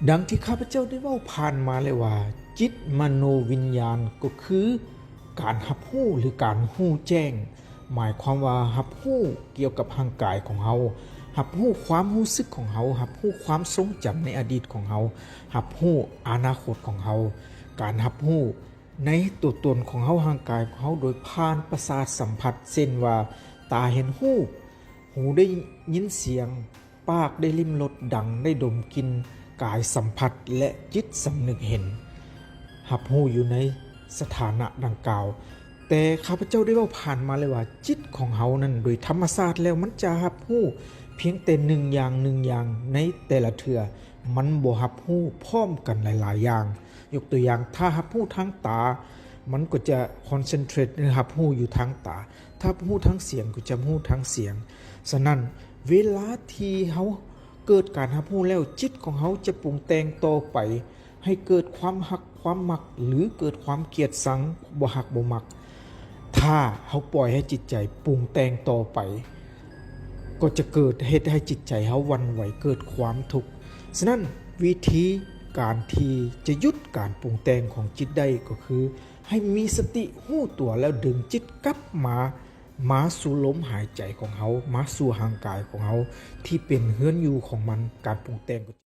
ດັ່ງທີ່ຂ້າພະເຈົ້າໄດ້ເວົ້າຜ່ານມາແລ້ວວ່າ ຈິດມະໂນວິນຍານກໍຄືການຮັບຮູ້ ຫຼື ການຮູ້ແຈ້ງ, ໝາຍຄວາມວ່າຮັບຮູ້ກ່ຽວກັບຮ່າງກາຍຂອງເຮົາ, ຮັບຮູ້ຄວາມຮູ້ສຶກຂອງເຮົາ, ຮັບຮູ້ຄວາມຊົງຈຳໃນອະດີດຂອງເຮົາ, ຮັບຮູ້ອະນາຄົດຂອງເຮົາ, ການຮັບຮູ້ໃນຕົວຕົນຂອງເຮົາ, ຮ່າງກາຍຂອງເຮົາ ໂດຍຜ່ານປະສາດສຳຜັດ ເຊັ່ນວ່າ ຕາເຫັນຮູບ, ຫູໄດ້ຍິນສຽງ, ປາກໄດ້ລິມລົດ, ດັງໄດ້ດົມກິ່ນ, ກາຍສຳຜັດ ແລະ ຈິດສຳນຶກເຫັນ, ຮັບຮູ້ຢູ່ໃນສະຖານະດັ່ງກ່າວ. ແຕ່ຂ້າພະເຈົ້າໄດ້ເວົ້າຜ່ານມາແລ້ວວ່າ ຈິດຂອງເຮົານັ້ນ ໂດຍທຳມະຊາດແລ້ວ ມັນຈະຮັບຮູ້ພຽງແຕ່ໜຶ່ງຢ່າງ, ໜຶ່ງຢ່າງໃນແຕ່ລະເທື່ອ, ມັນບໍ່ຮັບຮູ້ພ້ອມກັນຫຼາຍໆຢ່າງ. ຍົກຕົວຢ່າງ, ຖ້າຮັບຮູ້ທາງຕາ, ມັນກໍຈະ concentrate ຫຼື ຮັບຮູ້ຢູ່ທາງຕາ, ຖ້າຮັບຮູ້ທາງສຽງ ກໍຈະຮັບຮູ້ທາງສຽງ. ສະນັ້ນ, ເວລາທີ່ເຮົາເກີດການຮັບຮູ້ແລ້ວ, ຈິດຂອງເຮົາຈະປຸງແຕ່ງຕໍ່ໄປ ໃຫ້ເກີດຄວາມຮັກ, ຄວາມມັກ ຫຼື ເກີດຄວາມກຽດຊັງ, ບໍ່ຮັກ, ບໍ່ມັກ. ຖ້າເຮົາປ່ອຍໃຫ້ຈິດໃຈປຸງແຕ່ງຕໍ່ໄປ, ກໍຈະເກີດເຮັດໃຫ້ຈິດໃຈເຮົາຫວັ່ນໄຫວ, ເກີດຄວາມທຸກ. ສະນັ້ນ, ວິທີການທີ່ຈະຢຸດການປຸງແຕ່ງຂອງຈິດໄດ້ ກໍຄືໃຫ້ມີສະຕິຮູ້ຕົວ ແລ້ວດຶງຈິດກັບມາ, ມາສູ່ລົມຫາຍໃຈຂອງເຮົາ, ມາສູ່ຮ່າງກາຍຂອງເຮົາ ທີ່ເປັນເຮືອນຢູ່ຂອງມັນ, ການປຸງແຕ່ງ